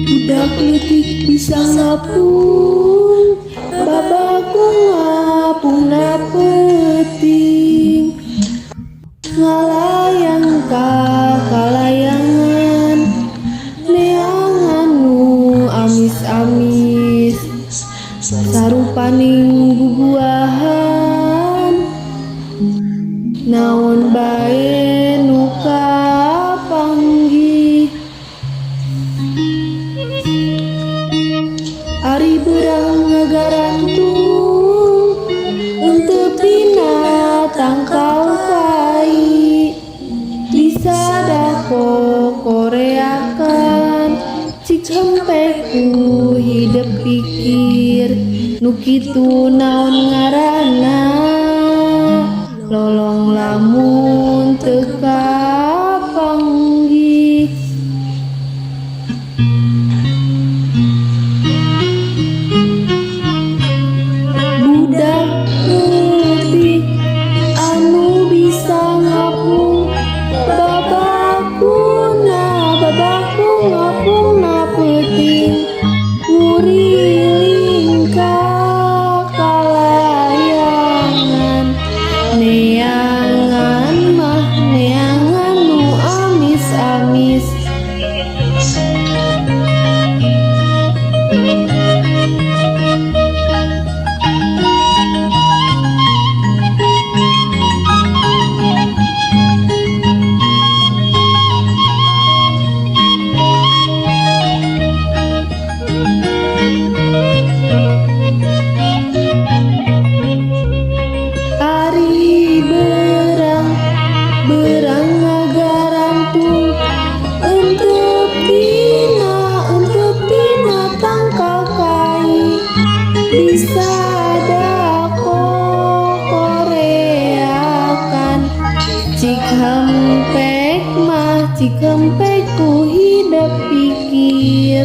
Budak leutik bisa ngapung, babakung ngapungna peuting. Ngalayang ka kalayangan, neangan nu amis-amis, sarupaning bubuahan, naon bae nu kapanggih. Ari beurang ngagarantung, henteu tina tangkal kai, bisa koreakan, cik hempe ku hidep pikir, nu kitu naon ngaranna, lolong lamun teu kapanggih. Budak leutik anu bisa ngapung, babakuna babakung ngapungna peuting, nguriling ka kalayangan, neangan mah neangan nu amis-amis. Ari beurang beurang ngagarantung, henteu tina tangkal kai, bisa koreakan, cik hempek mah cik hempek ku hidep pikir.